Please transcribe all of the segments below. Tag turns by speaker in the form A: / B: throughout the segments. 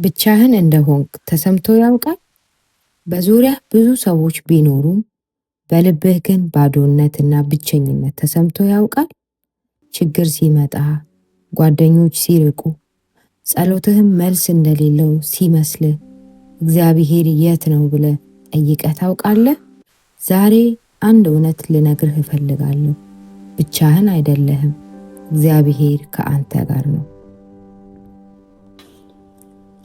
A: ብቻህን እንደሆንክ ተሰምቶ ያውቃል? በዙሪያህ ብዙ ሰዎች ቢኖሩም በልብህ ግን ባዶነትና ብቸኝነት ተሰምቶ ያውቃል? ችግር ሲመጣ፣ ጓደኞች ሲርቁ፣ ጸሎትህም መልስ እንደሌለው ሲመስልህ እግዚአብሔር የት ነው ብለህ ጠይቀህ ታውቃለህ? ዛሬ አንድ እውነት ልነግርህ እፈልጋለሁ። ብቻህን አይደለህም። እግዚአብሔር ከአንተ ጋር ነው።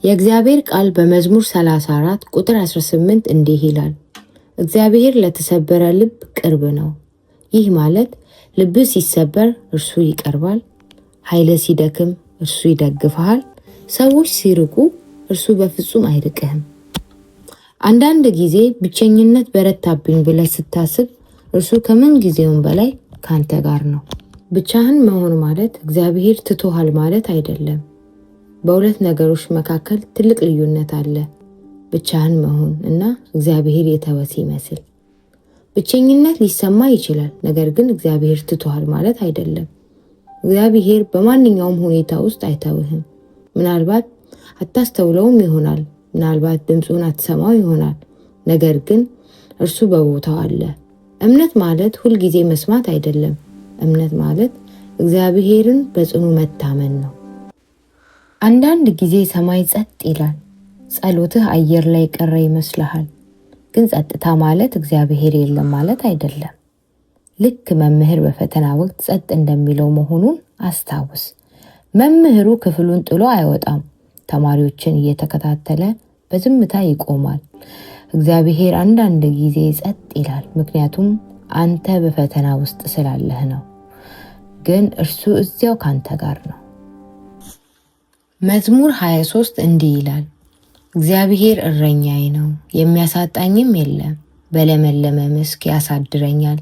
A: የእግዚአብሔር ቃል በመዝሙር 34 ቁጥር 18 እንዲህ ይላል፣ እግዚአብሔር ለተሰበረ ልብ ቅርብ ነው። ይህ ማለት ልብህ ሲሰበር እርሱ ይቀርባል፣ ኃይልህ ሲደክም እርሱ ይደግፍሃል፣ ሰዎች ሲርቁ እርሱ በፍጹም አይርቅህም። አንዳንድ ጊዜ ብቸኝነት በረታብኝ ብለህ ስታስብ እርሱ ከምን ጊዜውም በላይ ካንተ ጋር ነው። ብቻህን መሆን ማለት እግዚአብሔር ትቶሃል ማለት አይደለም። በሁለት ነገሮች መካከል ትልቅ ልዩነት አለ። ብቻህን መሆን እና እግዚአብሔር የተወ ሲመስል። ብቸኝነት ሊሰማ ይችላል፣ ነገር ግን እግዚአብሔር ትቶሃል ማለት አይደለም። እግዚአብሔር በማንኛውም ሁኔታ ውስጥ አይተውህም። ምናልባት አታስተውለውም ይሆናል፣ ምናልባት ድምፁን አትሰማው ይሆናል። ነገር ግን እርሱ በቦታው አለ። እምነት ማለት ሁልጊዜ መስማት አይደለም። እምነት ማለት እግዚአብሔርን በጽኑ መታመን ነው። አንዳንድ ጊዜ ሰማይ ጸጥ ይላል። ጸሎትህ አየር ላይ ቀረ ይመስልሃል። ግን ጸጥታ ማለት እግዚአብሔር የለም ማለት አይደለም። ልክ መምህር በፈተና ወቅት ጸጥ እንደሚለው መሆኑን አስታውስ። መምህሩ ክፍሉን ጥሎ አይወጣም። ተማሪዎችን እየተከታተለ በዝምታ ይቆማል። እግዚአብሔር አንዳንድ ጊዜ ጸጥ ይላል፣ ምክንያቱም አንተ በፈተና ውስጥ ስላለህ ነው። ግን እርሱ እዚያው ካንተ ጋር ነው። መዝሙር 23 እንዲህ ይላል፣ እግዚአብሔር እረኛዬ ነው፣ የሚያሳጣኝም የለም። በለመለመ መስክ ያሳድረኛል፣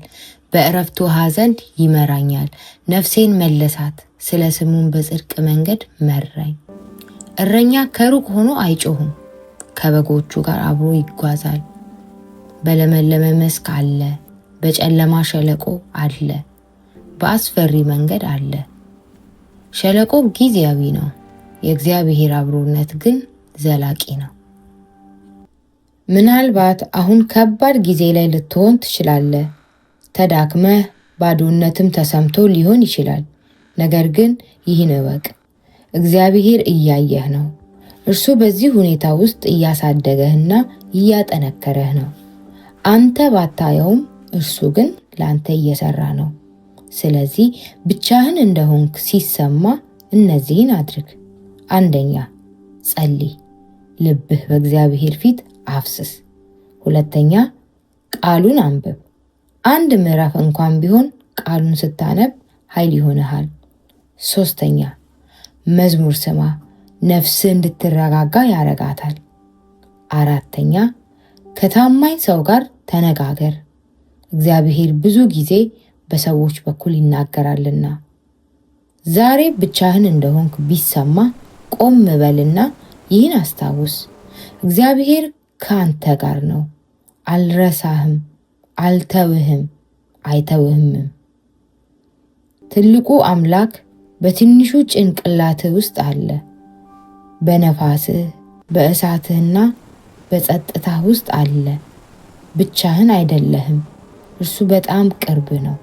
A: በዕረፍት ውኃ ዘንድ ይመራኛል። ነፍሴን መለሳት፣ ስለ ስሙም በጽድቅ መንገድ መራኝ። እረኛ ከሩቅ ሆኖ አይጮህም፣ ከበጎቹ ጋር አብሮ ይጓዛል። በለመለመ መስክ አለ፣ በጨለማ ሸለቆ አለ፣ በአስፈሪ መንገድ አለ። ሸለቆ ጊዜያዊ ነው፣ የእግዚአብሔር አብሮነት ግን ዘላቂ ነው። ምናልባት አሁን ከባድ ጊዜ ላይ ልትሆን ትችላለህ። ተዳክመህ ባዶነትም ተሰምቶ ሊሆን ይችላል። ነገር ግን ይህን እወቅ፣ እግዚአብሔር እያየህ ነው። እርሱ በዚህ ሁኔታ ውስጥ እያሳደገህና እያጠነከረህ ነው። አንተ ባታየውም እርሱ ግን ለአንተ እየሰራ ነው። ስለዚህ ብቻህን እንደሆንክ ሲሰማ እነዚህን አድርግ። አንደኛ፣ ጸልይ፣ ልብህ በእግዚአብሔር ፊት አፍስስ። ሁለተኛ፣ ቃሉን አንብብ። አንድ ምዕራፍ እንኳን ቢሆን ቃሉን ስታነብ ኃይል ይሆንሃል። ሶስተኛ፣ መዝሙር ስማ፣ ነፍስህ እንድትረጋጋ ያረጋታል። አራተኛ፣ ከታማኝ ሰው ጋር ተነጋገር፣ እግዚአብሔር ብዙ ጊዜ በሰዎች በኩል ይናገራልና። ዛሬ ብቻህን እንደሆንክ ቢሰማ ቆም በልና ይህን አስታውስ፣ እግዚአብሔር ከአንተ ጋር ነው። አልረሳህም፣ አልተውህም፣ አይተውህምም። ትልቁ አምላክ በትንሹ ጭንቅላትህ ውስጥ አለ። በነፋስህ፣ በእሳትህና በጸጥታህ ውስጥ አለ። ብቻህን አይደለህም። እርሱ በጣም ቅርብ ነው።